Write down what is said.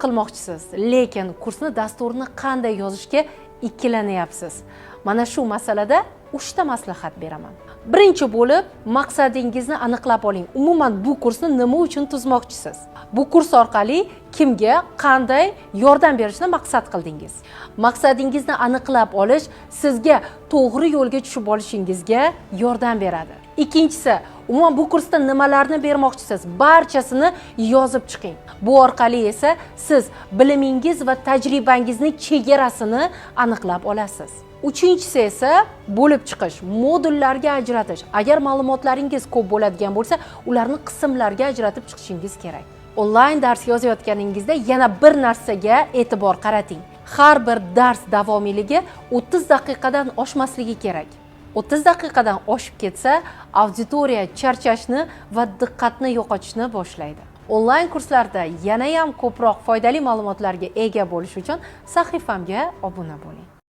qilmoqchisiz, lekin kursni dasturini qanday yozishga ikkilanyapsiz. Mana shu masalada 3 ta maslahat beraman. Birinchi bo'lib, maqsadingizni aniqlab oling. Umuman, bu kursni nima uchun tuzmoqchisiz? Bu kurs orqali kimga qanday yordam berishni maqsad qildingiz? Maqsadingizni aniqlab olish sizga to'g'ri yo'lga tushib olishingizga yordam beradi. Ikkinchisi, umuman bu kursda nimalarni bermoqchisiz, barchasini yozib chiqing. Bu orqali esa siz bilimingiz va tajribangizni chegarasini aniqlab olasiz. Uchinchisi esa bo'lib chiqish, modullarga ajratish. Agar ma'lumotlaringiz ko'p bo'ladigan bo'lsa, ularni qismlarga ajratib chiqishingiz kerak. Onlayn dars yozayotganingizda yana bir narsaga e'tibor qarating: har bir dars davomiyligi 30 daqiqadan oshmasligi kerak. 30 daqiqadan oshib ketsa, auditoriya charchashni va diqqatni yo'qotishni boshlaydi. Onlayn kurslarda yanayam ko'proq foydali ma'lumotlarga ega bo'lish uchun sahifamga obuna bo'ling.